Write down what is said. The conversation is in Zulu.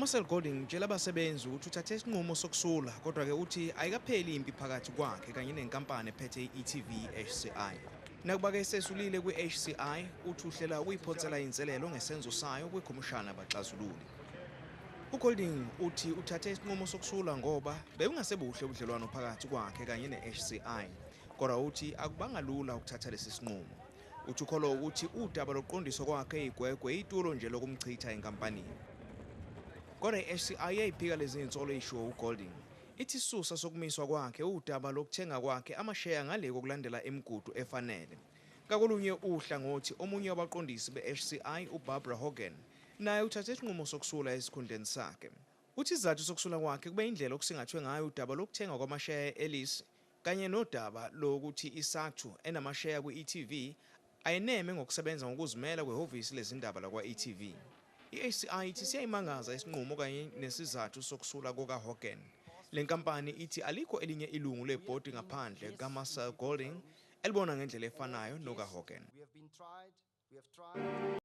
UMarcel Golding utshela abasebenzi ukuthi uthathe isinqumo sokusula, kodwa-ke uthi ayikapheli impi phakathi kwakhe kanye nenkampani ephethe i-e.tv, HCI. Nakuba-ke sesulile kwi-HCI, uthi uhlela ukuyiphonsela inselelo ngesenzo sayo kwikhomishana yabaxazululi. UGolding uthi uthathe isinqumo sokusula ngoba bekungasebuhle ubudlelwano phakathi kwakhe kanye ne-HCI. Kodwa uthi akubanga lula ukuthatha lesi sinqumo. Uthi ukholwa ukuthi udaba lokuqondiswa kwakhe igwegwe itulo nje lokumchitha enkampanini. Kodwa i-HCI iyayiphika lezi zinsolo ezishiwo uGolding. Ithi isisusa sokumiswa kwakhe udaba lokuthenga kwakhe amasheya ngale kokulandela imigudu efanele. Ngakolunye uhlangothi, omunye wabaqondisi be-HCI, uBarbara Hogan, naye uthathe isinqumo sokusula esikhundleni sakhe. Uthi isizathu sokusula kwakhe kube indlela okusingathwe ngayo udaba lokuthengwa kwamasheya e-Ellies kanye nodaba lokuthi iSACTU, enamasheya kwi-e.tv, ayeneme ngokusebenza ngokuzimela kwehhovisi lezindaba lakwa-e.tv. I-HCI ithi siyayimangaza isinqumo kanye nesizathu sokusula kukaHogan. Le nkampani ithi alikho elinye ilungu lebhodi ngaphandle kaMarcel Golding elibona ngendlela efanayo nokaHogan. We have been tried, we have tried.